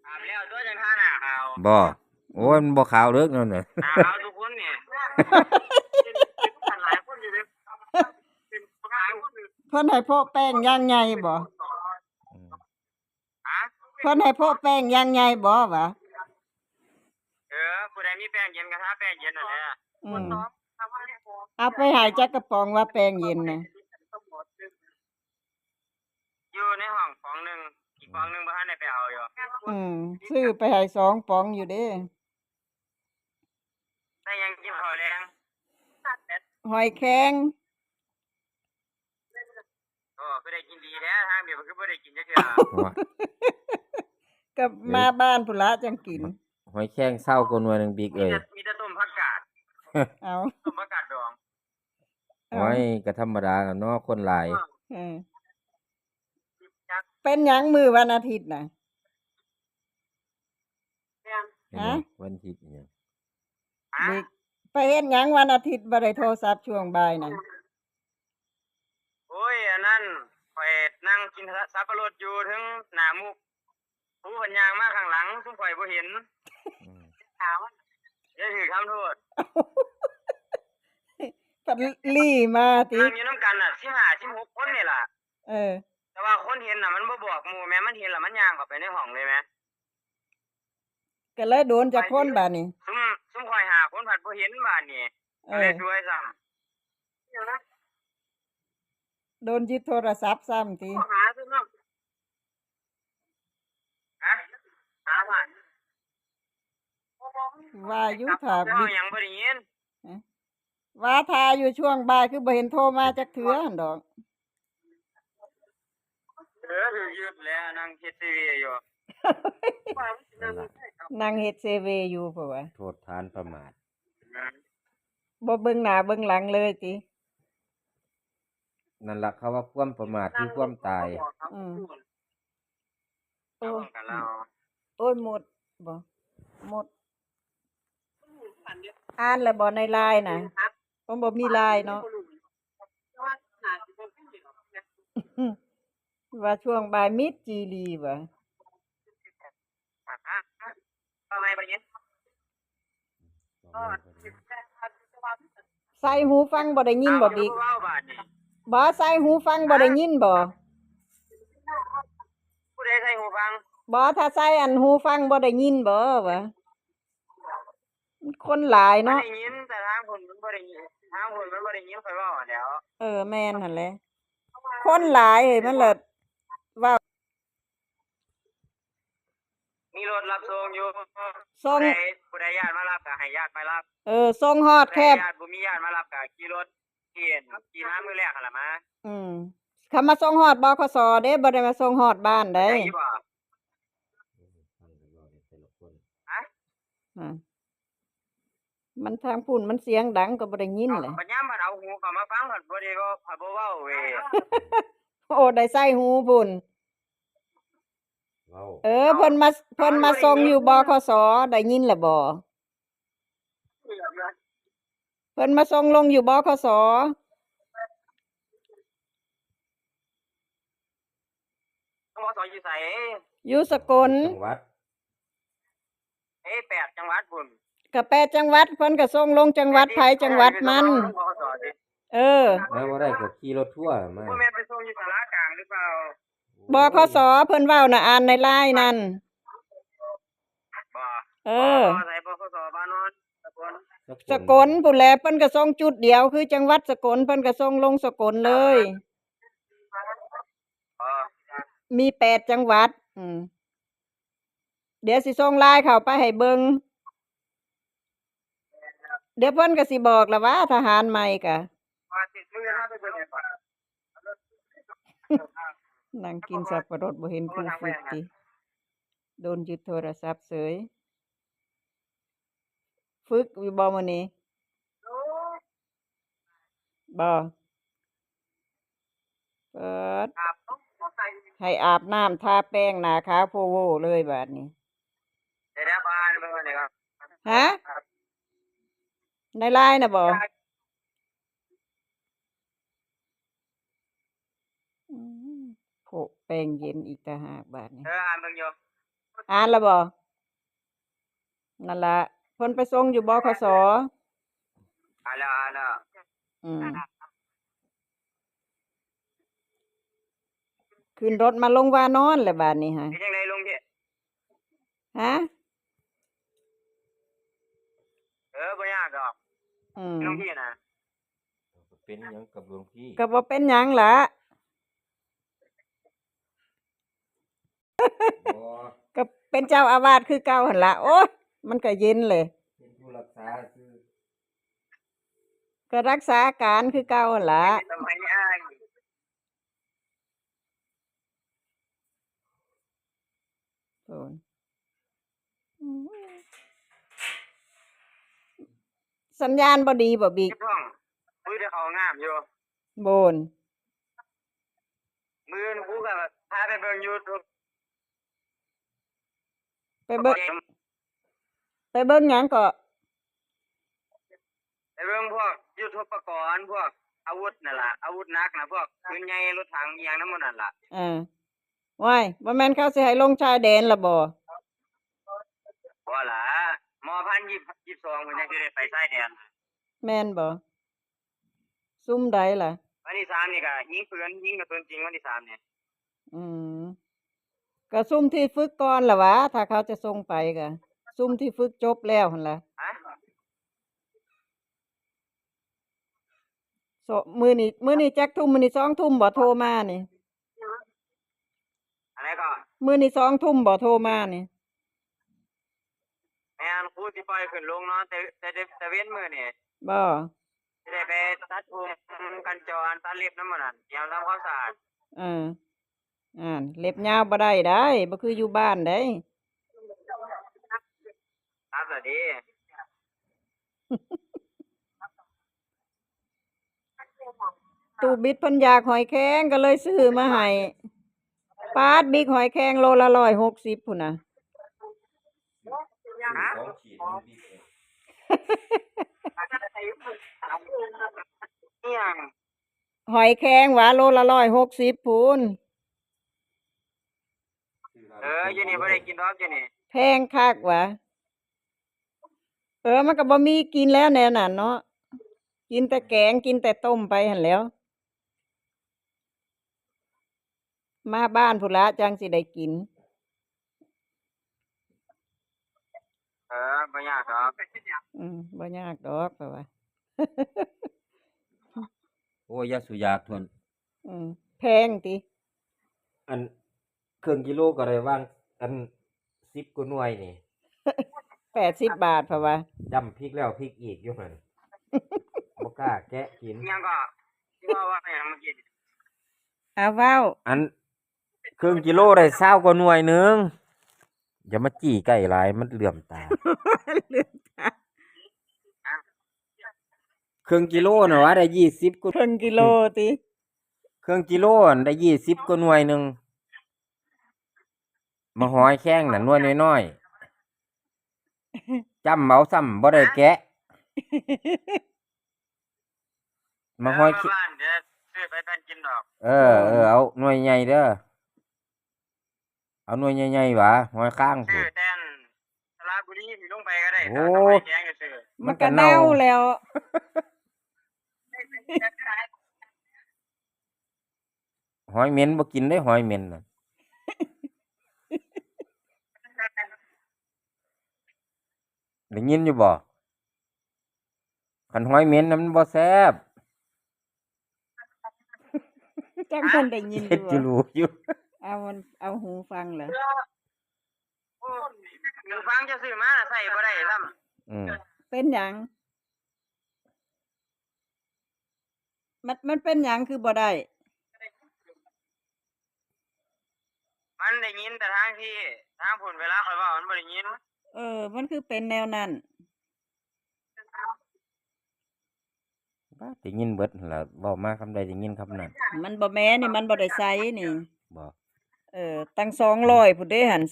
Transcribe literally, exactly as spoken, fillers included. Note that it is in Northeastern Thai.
อาบแล้วตัวจังทาหน้าขาว บ่ โอ้ย มันบ่ขาวเด้อนั่นน่ะ หน้าขาวทุกคนนี่ เป็นหลายคนอยู่เด้อ เป็นหลายคนอยู่ เพิ่นให้โปะแป้งอย่างใหญ่บ่ อืม ฮะ เพิ่นให้โปะแป้งอย่างใหญ่บ่วะ เออ ผู้ใดมีแป้งเย็นก็ทาแป้งเย็นนั่นแหละ อืม เอาไปให้จักกระป๋องว่าแป้งเย็นน่ะ อยู่ในห้องป๋องหนึ่ง อีกป๋องหนึ่งบ่ทันได้ไปเอาอยู่ อืม ซื้อไปให้สองป๋องอยู่เด้ ได้หยังกินข้าวแลง หอยแครง โอ้ คือได้กินดีแท้ ทางเดียวคือบ่ได้กินจักเทื่อ โอ้ย ก็มาบ้านพุ้นละจังกิน หอยแครงเศร้ากว่าหน่วยหนึ่งบิ๊กเอ้ย มีแต่ มีแต่ต้มผักกาด เอา ต้มผักกาดดอง เอา โอ้ย ก็ธรรมดาล่ะเนาะ คนหลาย เออ เป็นหยังมื้อวันอาทิตย์น่ะ เป็นหยัง ฮะ วันอาทิตย์อีหยัง ฮะ บิ๊ก ไปเฮ็ดหยังวันอาทิตย์บ่ได้โทรศัพท์ช่วงบ่ายน่ะ โอ้ย อันนั้น ข้อยนั่งกินสับปะรดอยู่เทิงหน้ามุก ผู้เพิ่นย่างมาข้างหลัง ซุมข้อยบ่เห็น อืม ถามว่า อย่าถือคำโทษ เพิ่นลี้มาติ นั่งอยู่นำกันน่ะ สิบห้า สิบหก คนนี่ล่ะ เออ แต่ว่าคนเห็นน่ะ มันบ่บอกหมู่แหม มันเห็นแล้วมันย่างเข้าไปในห้องเลยแหม ก็เลยโดนจักคนบาดนี้ ซุม ซุมข้อยห้าคนผัดบ่เห็นบาดนี้ เออ ก็เลยซวยซ้ำ โดนยึดโทรศัพท์ซ้ำติ หาซุมเนาะ ฮะ หาบ้าน ว่าอยู่ ถ้า เว้าหยังบ่ได้ยิน ฮะ ว่าถ้าอยู่ช่วงบ่ายคือบ่เห็นโทรมาจักเทื่อหั่นดอก เออ ถืกยึดแล้ว นั่งเฮ็ดเซเวอยู่ นั่นล่ะ นั่งเฮ็ดเซเวอยู่ เพราะว่า โทษฐานประมาท อืม บ่เบิ่งหน้าเบิ่งหลังเลยติ นั่นล่ะ เขาว่าความประมาทคือความตาย อืม โอ้ย โอ้ย หมดบ่ หมด อ่านแล้วบ่ในไลน์น่ะ มันบ่มีไลน์เนาะ ว่าช่วงบ่ายมิดจีรีบ่ ใส่หูฟังบ่ได้ยินบ่บิ๊ก เว้าบาดนี้ บ่ ใส่หูฟังบ่ได้ยินบ่ ผู้ใดใส่หูฟัง บ่ ถ้าใส่อันหูฟังบ่ได้ยินบ่วะ คนหลายเนาะ ได้ยิน แต่ทางผมมันบ่ได้ยิน ทางผมมันบ่ได้ยินข้อยเว้าแหล้ว เออ แม่นหั่นแหละ คนหลายเฮ้ย มันเลิศเว้า มีรถรับส่งอยู่ ส่ง ผู้ใด ผู้ใดญาติมารับก็ให้ญาติไปรับ เออ ส่งฮอดแคบ ผู้ใดญาติบ่มีญาติมารับก็ขี่รถ ขี่ ขี่มามื้อแรกหั่นล่ะมา อืม เขามาส่งฮอด บขส เด้ บ่ได้มาส่งฮอดบ้านเด้ ได้อยู่บ่ ฮะ อ่า มันทางพุ่นมันเสียงดังก็บ่ได้ยินแหละ บัดยามมันเอาหูเข้ามาฟัง มันบ่ได้เว้า บ่เว้าเว้ย โอ้ ได้ใส่หูพุ่น เว้า เออ เพิ่นมา เพิ่นมาส่งอยู่ บขส ได้ยินแล้วบ่ เพิ่นมาส่งลงอยู่ บขส บขส อยู่ไส อยู่สกล จังหวัด เอ้ย แปดจังหวัดพุ่น ก็แปดจังหวัด เพิ่นก็ส่งลงจังหวัดไผจังหวัดมัน บขส สิ เออ แล้วบ่ได้ก็ขี่รถทัวร์มา บ่แม่นไปส่งอยู่สารากลางหรือเปล่า บขส เพิ่นเว้าน่ะ อ่านในไลน์นั่น บ่ เออ บขส ไส บขส บ้านโนน สกล สกลพู้นแหละ เพิ่นก็ส่งจุดเดียว คือจังหวัดสกล เพิ่นก็ส่งลงสกลเลย อ๋อ มีแปดจังหวัด อืม เดี๋ยวสิส่งไลน์เข้าไปให้เบิ่ง เดี๋ยวเพิ่นก็สิบอกละว่าทหารใหม่กะ นั่งกินสับปะรดบ่เห็นผู้ฝึกติ โดนยึดโทรศัพท์เสย ฝึกอยู่บ่มื้อนี้ บ่ เปิด ให้อาบน้ำทาแป้งหน้าขาวโพโวเลยบาดนี้ เดี๋ยวๆ ขออ่านเบิ่งก่อนดีกว่า ฮะ ในไลน์น่ะบ่ อืม โพะแป้งเย็นอีกต่างหากบาดนี้ เออ อ่านเบิ่งอยู่ อ่านแล้วบ่ นั่นละ เพิ่นไปส่งอยู่ บขส. อ่านแล้ว อ่านแล้ว อืม ขึ้นรถมาลงวานอนแหละบาดนี้ฮะ เป็นจั่งใด๋หลวงพี่ ฮะ เออ บ่ยากดอก อืม หลวงพี่นะ เป็นหยังกับหลวงพี่ ก็บ่เป็นหยังล่ะ บ่ ก็เป็นเจ้าอาวาสคือเก่าหั่นล่ะ โอ๊ย มันก็เย็นเลย เป็นผู้รักษาซื่อ ก็รักษาการคือเก่าหั่นล่ะ สมัยอ้าย โอ้ย อืม สัญญาณบ่ดีบ่บิ๊ก เฮ็ดห้อง คุยแต่เขางามอยู่ โบน มื้ออื่นกูก็พาไปเบิ่ง YouTube ไปเบิ่ง ไปเบิ่งหยังเกาะ ไปเบิ่งพวกยุทโธปกรณ์ พวกอาวุธนั่นล่ะ อาวุธหนักนะ พวกปืนใหญ่ รถถังอิหยังนำหมู่นั่นล่ะ เออ ว้าย บ่แม่นเขาสิให้ลงชายแดนละบ่ บ่ล่ะ ม.พัน ยี่สิบ ยี่สิบสอง เพิ่นจั่งสิได้ไปชายแดน แม่นบ่ ซุมใดล่ะ วันที่สามนี่ก็ยิงปืน ยิงกระสุนจริงวันที่สามนี่ อืม ก็ซุมที่ฝึกก่อนล่ะหวา ถ้าเขาจะส่งไปก็ ซุมที่ฝึกจบแล้วหั่นล่ะ ฮะ โซ- มื้อนี้ มื้อนี้จักทุ่ม มื้อนี้สองทุ่มบ่โทรมานี่ อันใด๋ก็ มื้อนี้สองทุ่มบ่โทรมานี่ แม่น ครูสิปล่อยขึ้นลงนอนแต่ แต่ แต่เว็นมื้อนี้ บ่ สิได้ไปตัดผม กันจร ตัดเล็บนำหมู่นั่น เตรียมทำความสะอาด เออ อ่าน เล็บยาวบ่ได้ดาย บ่คืออยู่บ้านดาย ตัดละเด้ ตู้บิดเพิ่นอยากหอยแครงก็เลยซื้อมาให้ ป๊าด บิ๊ก หอยแครงโลละร้อยหกสิบพุ้นน่ะ ซื้อสองขีดนี่บิ๊กเอง อิหยัง หอยแครงหวา โลละร้อยหกสิบพุ้น เออ อยู่นี่บ่ได้กินดอก อยู่นี่ แพงคักหวา เออ มันก็บ่มีกินแล้วแนวนั้นเนาะ กินแต่แกง กินแต่ต้มไปหั่นแหล้ว มาบ้านพุ้นละจั่งสิได้กิน เออ บ่ยากดอก อืม บ่ยากดอก เพราะว่า โอ้ย อย่าสุอยากทน อืม แพงติ อัน ครึ่งกิโลก็ได้วาง อัน สิบกว่าหน่วยนี่ แปดสิบบาท เพราะว่า จ้ำพริกแล้วพริกอีกอยู่หั่น บ่กล้าแกะกิน อิหยังก็ ที่ว่า ว่าอิหยังเมื่อกี้ เอาเว้า อัน ครึ่งกิโลได้ซาวกว่าหน่วยหนึ่ง อย่ามาจี้ใกล้หลาย มันเหลื่อมตา เหลื่อมตา ครึ่งกิโลน่ะหวา ได้ยี่สิบกว่า ครึ่งกิโลติ ครึ่งกิโลน่ะได้ยี่สิบกว่าหน่วยหนึ่ง มาหอยแครงน่ะหน่วยน้อยๆ จ้ำเอาซ้ำบ่ได้แกะ มาหอย เออ แค- มาบ้านเดี๋ยวซื้อไปแบ่งกินดอก เออ เออ เอาหน่วยใหญ่เด้อ เอาหน่วยใหญ่ๆหวา หอยคางพุ้น ซื้อแต่อันสระบุรีนี่ลงไปก็ได้ โอ้ ถ้าหอยแครงก็ซื้อ มันก็เน่าแล้ว หอยเหม็นบ่กินเด้ หอยเหม็นน่ะ ได้ยินอยู่บ่ คันหอยเหม็นน่ะมันบ่แซ่บ จักเพิ่นได้ยินอยู่บ่ จะรู้อยู่ เอามัน เอาหูฟังเหรอ หูฟังจะซื้อมาน่ะใส่บ่ได้ซ้ำ อืม เป็นหยัง มัน มันเป็นหยังคือบ่ได้ มันได้ยินแต่ทางที่ ทางพุ้นเวลาข้อยเว้ามันบ่ได้ยิน เออ มันคือเป็นแนวนั้น บ้า ได้ยินเบิดหั่นล่ะ เว้ามาคำใดได้ยินคำนั้น มันบ่แม่นนี่ มันบ่ได้ใส่นี่ บ่ เออ ตั้งสองร้อยพุ้นเด้หั่น